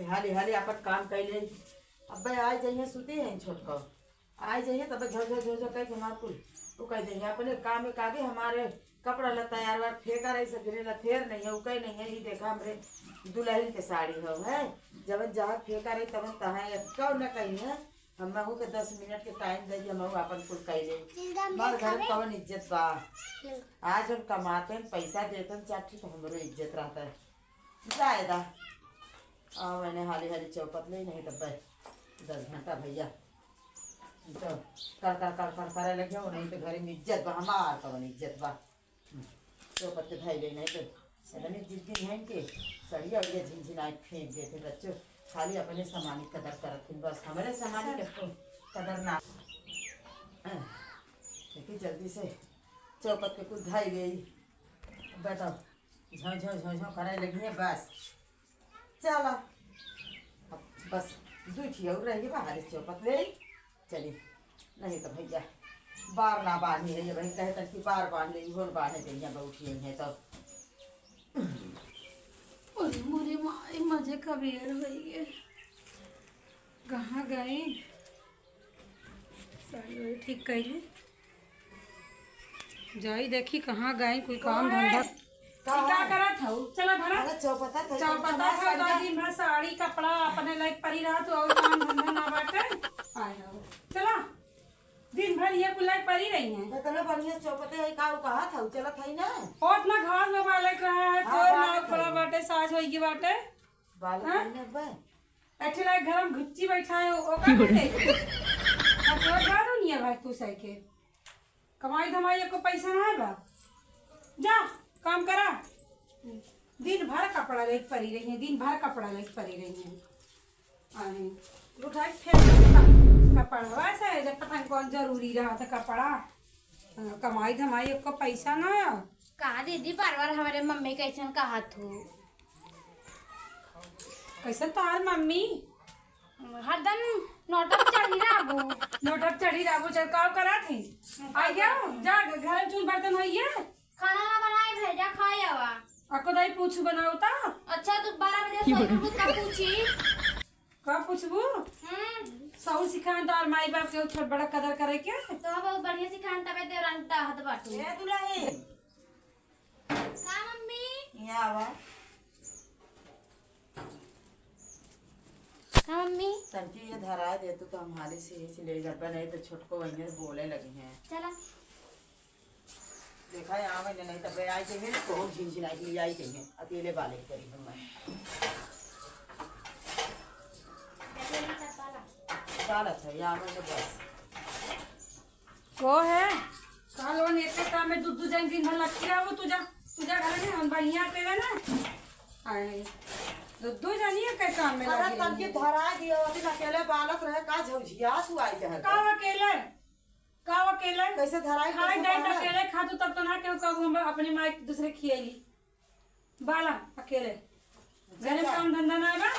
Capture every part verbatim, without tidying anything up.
हाली हाली आपन काम कइ ले। अब्बे आइ जइहें, सुती हैं छोटको। आइ जइहें तब झो झो झो झो कइ के हमार कुल उ कइ देइहें। अपने काम में कागे हमारे कपड़ा लत्ता यार वार फेंका रही, सगरे ला फेर नहीं है, उ कइ नहीं है। ई देखा हमरे दुलहिन के साड़ी हौ है, जवन जहाँ फेंका रही तवन तहाँ एक्कउ न कइहें। हमहू के दस मिनट के टाइम दइ, हमहू आपन कुल कइ ले। हमार घर कवन इज्जत बा? आज हम कमाते हैं, पैसा देते हैं, चार ठीक हमरो इज्जत रहता है। जाए दा। आ, मैंने हाली हाली चौपत ले, नहीं तब दस घंटा भइया तो कर कर कर कर करे लगे हो, नहीं तो घर में इज्जत बा, हमार कवन इज्जत बा। चौपत के धइ ले, नहीं तो सदनी जिद्दी हैं के सड़िया उड़िया झिनझिनाई फेंक देते बच्चों। खाली अपने सामान की कदर करत हैं, बस हमरे सामान के तो कदर ना। देखी जल्दी से चौपत के कुछ धइ ले। बताओ, झौ झौ झौ झौ करे लगी है बस। चला, अब बस दुइ ठिया और रह गए बाहर चौपत ले। चली, नहीं तो भइया बार ना बांधी है, ये भाई कहे तक कि बार बांध ले, इहोन बांधे के यहाँ बैठी है तो। अरे मोरे माई, मजे का बेर होइगे। कहाँ गई? साड़ी वाड़ी ठीक कइली। जाई देखी कहाँ गई, कोई काम धंधा। का ई का हो? करत हऊ? चला धरा। अरे चौपता था, चौपता था, दिन भर साड़ी कपड़ा अपने लायक परी रहा तू, और काम धंधा ना बाटे। आए हो। चला। दिन भर ये कुल लायक परी रही हैं। इतना बढ़िया चौपते है, का उ कहा था, उ चलत है ना? और इतना घास में बालक रहा है, बालक है। कोई ना पड़ा बाटे, साझ होई की बाटे। बालक हाँ? है ना बे? बैठे लायक घर में घुच्ची बैठा है, वो का करते? अब तो जा दुनिया भाई तू सही के। कमाई धमाई एको पैसा ना है बा। जा, काम करा। दिन भर कपड़ा लेके परी रही है, दिन भर कपड़ा लेके परी रही है। अरे, उठाई फेंक देता। कपड़वा से, जब पता नहीं कौन जरूरी रहा था कपड़ा। हाँ, कमाई धमाई एको पैसा ना है। का दीदी, बार बार हमारे मम्मी कैसन कहा तू? कैसन तोहार मम्मी? हरदम नोटक चढ़ी रहबू। नोटक चढ़ी रहबू, चल काव करा थी। आ गया, जा घर में चूल बर्तन होइए। खाना ना बनाए, भेजा खाए आवा। अको दाई पूछू बनाओ ता। अच्छा, तू बारह बजे सोई उठू, तब पूछी। का पूछबू? हम्म। सहू सिखान तो और माई बाप के छोट बड़ा कदर करे के। तो बहुत बढ़िया सिखान, तबे देवरान ताहत बाटू। ए दुलही। का मम्मी? यहाँ आवा। का मम्मी? तनकी ये धरा दे तू तो हम हाली से ही ले जाबे, नहीं तो छोटको वहीं बोले लगी हैं। चला। देखा है, आवे ने नहीं तब आई के है, तो झिनझिनाई के लिए आई के है, अकेले बाले के करी हम। डालत है, यहाँ आवे ने बस। को है? काल वन एक काम में दू दू जन दिन भर लटकी रहबू, तू जा, तू जा घर में, हम बढ़िया अकेले ना। आए, दू दू जन ही एक काम में अरे लगी तनकी रही। धरा दियो, दिन अकेले बालक रहे, का झौझिया तू आई जहर का कर। अकेले? का अकेले? कैसे धराई, खाए कैसे जाए तो बालक? अकेले खा तू, तब तो ना केहू कहू हम अपने माई के दूसरे खियैली। बाला अकेले। घरे में काम धंधा ना बा?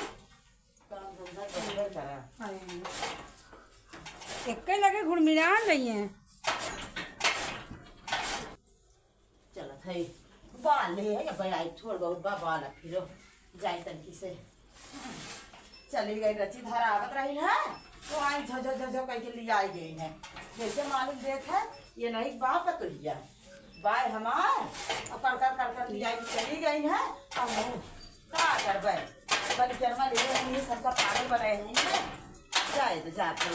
काम धंधा करबे करा। अरे। एक्के लगे घुड़मिड़ान रही हैं। चलत है। बाल ले है, अब आई थोड़ बहुत बा, बाल अब फिरो। जाई तनकी से। चली गई रची धरावत रही है, तो आई झो झो झो झो कह के ले आई गई है। जैसे मालूम देत है, ये नहीं बाप है तो लिया। बाय हमार, और कर कर कर कर लिया के चली गई है। अब हम का करबे? बल कर्मा ले हम ये सबका पागल बनाए हैं। जाए तो जाते।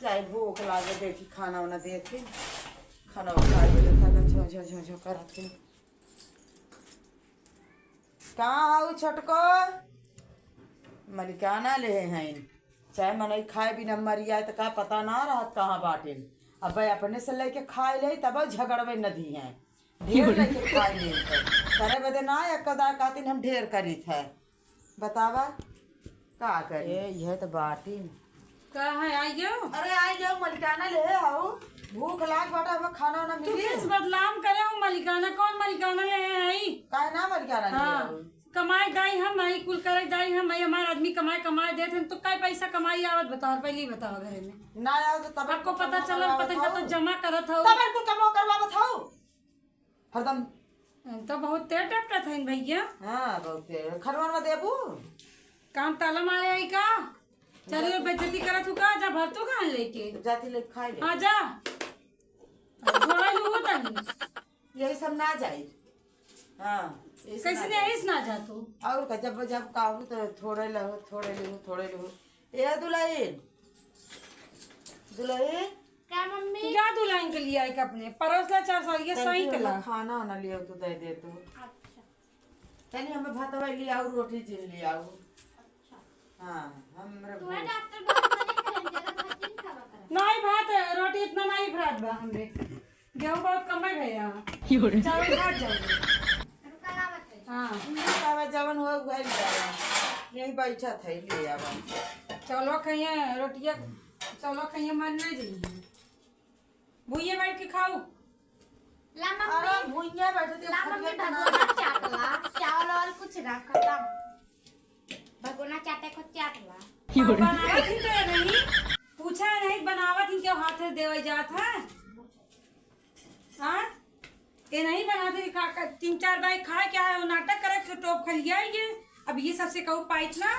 जाए भूख लागे, देखी खाना वाना देखी। खाना वाना खाए बदे था, झो झो झो झो करत है। कहाँ हऊ छोटको? मलिकाना ले हैं। चाहे मनई खाए बिना मर जाए त का पता ना रहत कहाँ बाटिन। अबे अपने से लेके खाए ले तब झगड़वे नदी हैं। ढेर लेके खाए ले तो। करे बदे ना एक कदा कातिन हम ढेर करीत है। बतावा का करी? ए, यह तो बाटिन। का है, आई जाओ? अरे आई जाओ, मलिकाना ले आओ। भूख लाग बाटा, हमें खाना वाना तू मिली। किस बदनाम करे हो मलिकाना? कौन मलिकाना ले आई? काहे ना मलिकाना ले हाँ। आओ? कमाए दाई हम, आई कुल करे दाई हम, आई हमार आदमी कमाए, कमाए देत हैं, तो काय पैसा कमाई आवत बताओ, पहले ही बताओ घरे में। ना आओ तो तब आपको कुल पता कमवा चला, करवा पता बताओ। कतो जमा करत हो। तब कुल कमवा करवा बताओ। हरदम। तो बहुत तेज डॉक्टर थे भैया। हाँ, बहुत तेज। खनवा में देबू? कान ताला मारे आई का? चल, ये बेइज्जती करत हूँ का? जा भर तो खान लेके। जाती ले खाई ले। हाँ, जा। थोड़ा लूहू तनी। यही सब ना जाई। हाँ, यही सब कैसे ना नहीं जाई। आइस ना जा तू? और का, जब, जब कहू तो थोड़े लहू, थोड़े लहू, थोड़े लहू। ए दुलहिन, दुलहिन। का मम्मी? जा दुलहिन के लिए आई के अपने परोस ला चार सौ, ये तनी सही हम कला। खाना वाना लिया तू दे दे तू। अच्छा। तनी हमें भातवा लियाऊ, रोटी जिन लियाऊ। अच्छा। हाँ, हमरे तुम्हें भूख डॉक्टर बात नहीं करें, ज्यादा भात नहीं खावा करें। नहीं, भात, रोटी इतना नहीं भरात बा हमरे। गेहूं बहुत कम है भैया। चावल भात जाओ। रुका ना बच्चे। हाँ। नहीं खावा, जवन हो, वही जावा। यही बैठा था, ले आवा। चलो खाइए रोटिया, चलो खाइए, मन नहीं जाइए। भुइया बैठ के खाऊ। ला मम्मी। अरे भुइया बैठ के ला मम्मी, खटिया पे ना। भगोना चाटला, चावल वावल कुछ ना खत्म। भगोना चाटे को चाटला। बनावत ही तो नहीं, पूछा नहीं, बनावत ही क्यों हाथ से देवे जात है? हाँ? ये नहीं बनाते खा, खा, तीन चार बार खाए, क्या है, वो नाटक करे, फिर टोप खा लिया ये। अब ये सबसे कहू पाइत ना।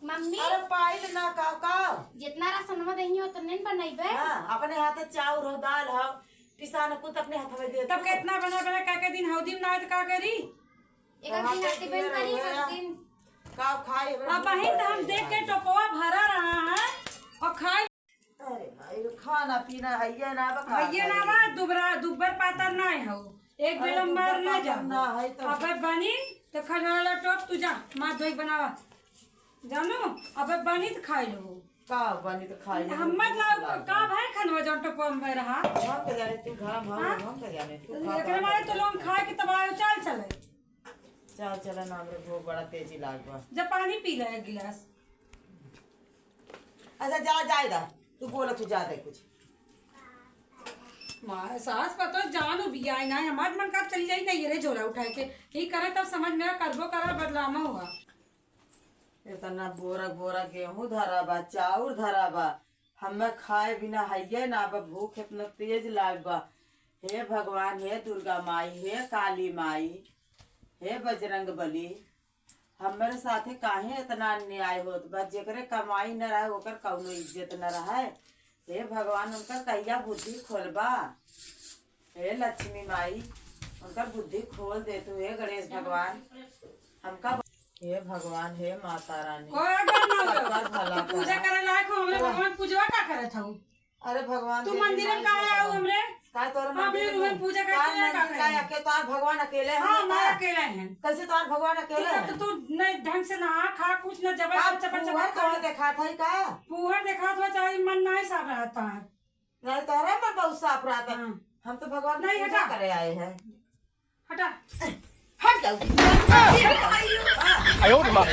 मम्मी। अरे पाइत ना का, का? जितना राशनवा देही, उतने न बनइबे। हाँ, अपने हाथे चाउर हो, दाल हो, पिसान कुल अपने हाथ में देते तब हो। कितना बना बना का के दिन हौदी में ना आए तो का करी? एक तो दिन हाथे आती बन करी, रहे एक दिन। का खाए, अब बहिन तो हम देख के टोपवा भरा रहा है और खाए। अरे भाई, खाना पीना हइये ना बा, का हइये ना करे? बा, दुबरा, दुब्बर पातर ना हो। एक अरे बेला दुब्बर मार ना पातर जाओ। ना है तो। अबे बनी तो खनाला टोप तू जा, मार दोई बनावा। जानो, अबे बनी तो खाई लो। का बनी तो खाई लो? हम मत लाओ, का भाई खनवा जौन टोपवा में रहा? हम के जाने तू घाम, हम, हाँ? हम के जाने तू तो खा, एकरे खा, मारे खा, तो लोग खा। खाए के तब आयो, चल चले। चल चले ना, हमरे भूख बड़ा तेजी लाग बा। जा पानी पी ले एक गिलास। अच्छा, जा, जाए दा। तू बोला, तू जा दे कुछ। मारे सास पतो जान उबियाई ना, हमार मन का चली जाई ना, ये रे झोला उठाए के। की करे तब समझ में आ, करबो करा, बदलामा हुआ। इतना बोरा बोरा गेहूं धरा बा, चाउर धरा बा, हमें खाए बिना हइये ना बा, भूख इतना तेज लाग बा। हे भगवान, हे दुर्गा माई, हे काली माई, हे बजरंग बली, हमरे साथे काहे इतना अन्याय होत बा? जेकरे कमाई न रहे, ओकर कौनो इज्जत न रहे। हे भगवान, उनकर कहिया बुद्धि खोलबा? हे लक्ष्मी माई, उनकर बुद्धि खोल दे तू, हे गणेश भगवान। हमका, हे भगवान, हे माता रानी, कोई डर ना हो। सबका भला तू पूजा करा। करे लायक हो, हमरे वाह। भगवान पूजवा का करत हऊ? अरे भगवान तू देवी मंदिर में माई काहे आऊ भगवान। हमरे? का तोर हम मंदिर लोग में? पूजा करते का हैं, का मंदिर करें? का? अके-, तोर भगवान अकेले हैं हाँ, ना हमारे का? अकेले हैं। कैसे तोर भगवान अकेले तू हैं? तो, तू नहीं ढंग से नहा, खा, कुछ ना जबर का चपर चपर फूहर कर। कौन देखा था का? फूहर देखा था, चाहे मन नहीं साफ रहता है। नहीं, तोहरा मन बहुत साफ रहता। हाँ। हम तो भगवान की नहीं, पूजा हटा। करे आए हैं। हटा। हट जाओ। आयो रे माँ।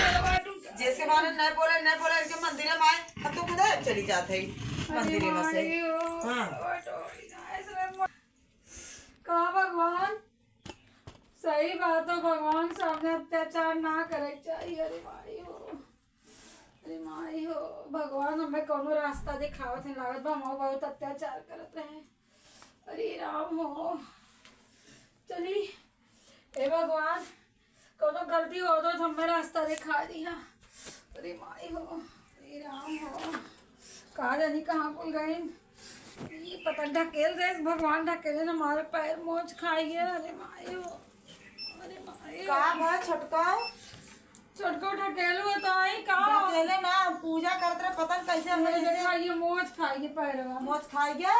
जैसे मारे नहीं बोले, नहीं बोले, इनके मंदिर में आए, हम तो खुद चली जाते हैं मंदिर में से। अरे माई हो। हाँ। का भगवान, सही बात हो, भगवान सामने अत्याचार ना करे के चाहिए। अरे माई हो, अरे माई हो, भगवान हमें कौनो रास्ता दिखावत है, लागत बा हम बहुत अत्याचार करत रहे। अरे राम हो, चली, हे भगवान, कौनो गलती हो तो हमें रास्ता दिखा दिया। अरे माई हो, अरे राम हो, का जानी कहाँ कुल गइन। ये पता ढकेल दे भगवान, ढकेले न हमारे पैर मोच खाई गया। अरे माई हो, अरे माई हो। का भा छोटका? छोटको ढकेल हुआ तो आई का? ढकेले ना, पूजा करत रहे, पता न कैसे ये हमने देखा, ये मोच खाई गया पैरवा। मोच खाई गया?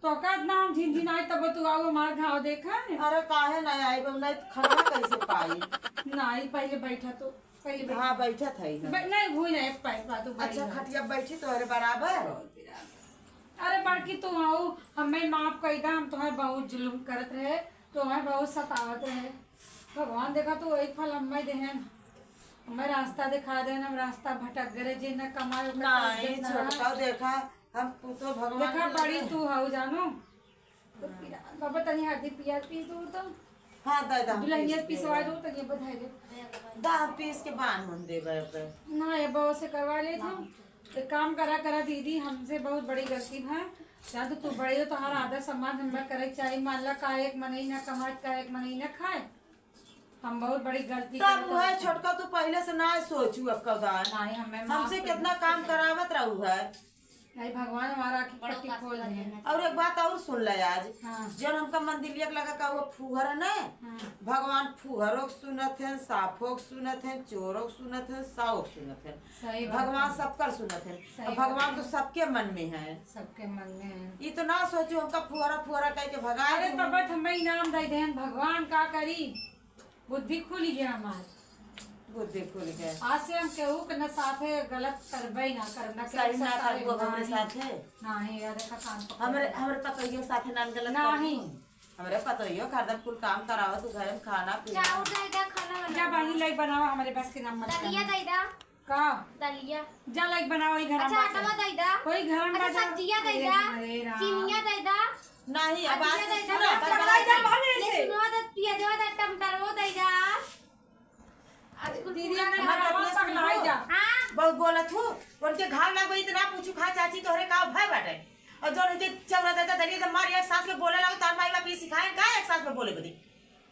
तो का नाम झिनझिनाई तब तू आओ हमार घाव देखा है? अरे काहे ना आई, हम नहीं खनवा कैसे पाई? नहीं, पहले बैठा तो, पहले बैठा। हाँ, बैठा था ही ना। बै-, नहीं, हुई ना, एक पैर बा, तू अच्छा, बैठा। खटिया बैठी तो अरे बराबर। अरे बड़की तू आओ, हमें माफ कर दा, हम तुम्हें बहुत जुल्म करत रहे, तुम्हें बहुत सतावत रहे। भगवान देखा तू वही फल हमें देहन, हमें रास्ता दिखा देन, हम रास्ता भटक गए, जे न कमाए ओकर नहीं, पास देना। छोटका देखा, हम तू तो भगवान देखा के बड़ी लगे। तू हऊ जानो। तो हाँ। पिया, बाबा तनी हल्दी पिया पी दो तो। हाँ, दे दे, हम दुल्हनिया पीस के पिसवा दे। दो तो ये बधाई दे। दा, हम पीस के बांध हम देबे पे। ना, ये बहुत से करवा ले था। एक काम करा, करा दीदी, हमसे बहुत बड़ी गलती है। या तो तू बड़ी हो, तुम्हारा आदर सम्मान हमरा करे के चाहिए। मान ला का एक मनई ना कमात, का एक मनई ना खाए। हम बहुत बड़ी गलती तब करत वह हई। छोटका, तू पहिले से ना सोचू अब कौदान। नहीं, हमें माफ हमसे कर कितना दे। काम करावत रहू है। नहीं, भगवान हमारा आँखी पट्टी खोल दे। और एक बात और सुन ले आज, हाँ। जौन हमका मंदिलिया के लगा का वो फुहर है ना, हाँ। भगवान फुहरो के सुनत हैं, साफो के सुनत हैं, चोरो के सुनत हैं, साओ के सुनत हैं। सही बात भगवान है। सबकर सुनत हैं। सही और भगवान बात तो है। सबके मन में है। सबके मन में है। ई तो ना सोचू हमका फुहरा फुहरा कह के भगा अरे दू। तब हमें इनाम दे देन भगवान, का करी? बुद्धि खुल गया हमार। बुद्धि खुल गया। आज से हम केहू के न साथे गलत करबे ना करब, ना केहू सही से ना करबे करबू अब हमरे नहीं। साथे। नहीं, यार, देखा कान पकड़ हमरे, के। हमरे पतोहियो के साथे ना गलत नहीं। करबू। हमरे पतोहियो का हरदम कुल काम करावत, तू घरे में खाना पीना। चाउर दे दे, खाना बना। जा बहिनी, लाइक बनावा, हमरे बस के नाम मत दलिया करना। दे दा। का? दलिया। जा लाइक बनावा, वही घर में अच्छा, बाटे। आटवा दे दा। वही घर में अच्छा, बाटे। सब्जिया दे अरे दा। हरे राम। चिनिया दे दा। नहीं, अब आज अदिया से दे सुना, दा। बर्बाद पकड़ा जा, कर। भाभी ले से। सुनो, दे पियाजवा दे, टमाटरवा दे दा। आज कुल दीदी, पूरा हमें खाना पकड़ा पकड़ाई जा। हाँ। बहुत बोलत हूँ, उनके घाव ना कोई इतना पूछू खा चाची तोहरे का भय बाटे। और जो उनके चौरा देता दलिया तो मार एक सांस में बोले लागो, तार माई बाप ये सिखाए का एक सांस में बोले बदी।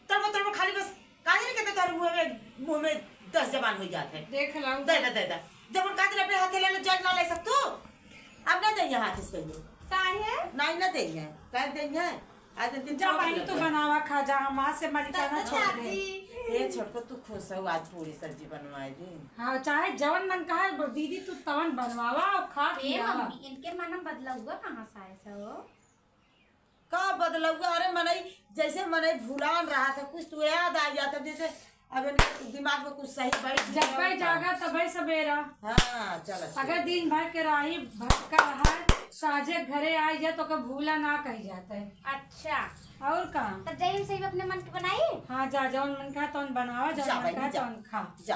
तड़पो, तड़पो खाली बस, काहे नहीं कहते तोहरे मुंह में, मुंह में दस जबान हो जात है। देख लो। दे दे, दे दे। जब उनका दिन अपने हाथे ले लो, जज ना ले सकतू। अब ना दे यहाँ हाथ से कहियो। काहे? नहीं ना दे यहाँ। काहे दे यहाँ? आज दिन दिन जा छोड़ बहिनी, दे तू अपन। बनावा खा जा, हम आज से मलिकाना तब तो छोड़ दे। चाची। ए छोटको, तू खुश हो, आज पूरी सब्जी बनवाए दे। हाँ, चाहे जवन मन कहा, दीदी तू तवन बनवावा और खा ए खियावा। मम्मी, इनके मन में बदला हुआ कहाँ से आए से हो? का बदलौआ? अरे मनई, जैसे मनई भुलान रहा था, कुछ तो याद आ जाता, जैसे अब इनके दिमाग में कुछ सही बैठ गया जब होता। जागा तबे सबेरा। हाँ, चलो, ठीक। अगर दिन भर के राही भटका रहा है, साँझे घरे आई जाए तो ओके भूला ना कही जाता है। अच्छा। और का? तब जाई हम सही अपने मन के बनाई? हाँ, जा, जौन मन कहा तौन बनावा, जौन जा मन बहिनी, कहा जा। तौन खा। जा।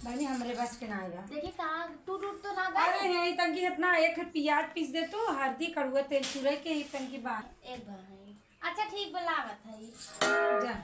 बहिनी, हमरे बस के ना आएगा। देखी, कहाँ टूट उट तो ना गए? अरे, यही तंकी इतना एक प्याज पीस दे तू, हल्दी, कड़ुआ तेल चुरे के ही तंकी बात। एक बार है। अच्छा, ठीक, बुलावत है। जा।